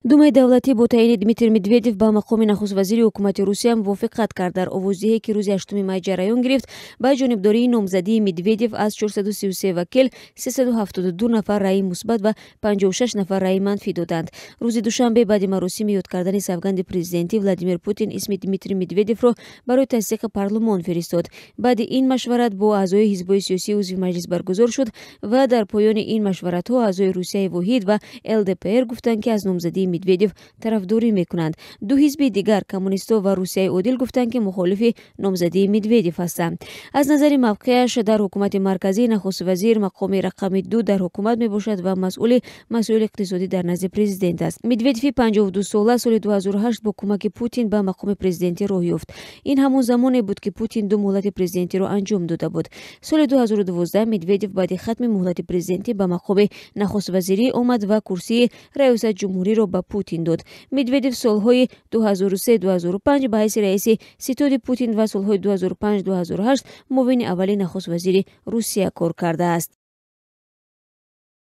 Думаи давлатӣ бо таъини Дмитрий Медведев ба мақоми нахуствазири ҳукумати Русия мувофиқат кард. Дар овоздиҳе, ки рӯзи 8 май ҷараён гирифт, ба ҷонибдории номзадии Медведев аз 433 вакил 372 нафар раъи мусбат ва 56 нафар раъи манфӣ доданд. Рӯзи душанбе баъди маросими ёд кардани савганди президентӣ Владимир Путин исми Дмитрий Медведевро барои тасдиқи парлумон фиристод. Баъди ин машварат бо аъзои ҳизбҳои сиёсии узви маҷлис баргузор шуд ва дар поёни ин машваратҳо аъзои Русияи воҳид ва ЛДПР гуфтанд, ки аз номзадии Медведев тарафдорӣ мекунанд. Ду ҳизби дигар, коммунистҳо ва Русияи одил, гуфтанд, ки мухолифи номзадии Медведев ҳастанд. Аз назари мавқеаш дар ҳукумати марказӣ нахуствазир мақоми рақами ду дар ҳукумат мебошад ва масъули масоили иқтисодӣ дар назди президент аст. Медведеви 52сола соли 2008 бо кӯмаки Путин ба мақоми президентӣ роҳ ёфт. Ин ҳамон замоне буд, ки Путин ду муҳлати президентиро анҷом дода буд. Соли 2012 Медведев баъди хатми муҳлати президентӣ ба мақоми нахуствазирӣ омад ва курсии раёсат ҷумҳуриро ба Путин дод. Медведев солҳои 2003-2005 ба ҳайси раиси ситоди Путин ва солҳои 2005-2008 муовини аввали нахуствазири Русия кор кардааст.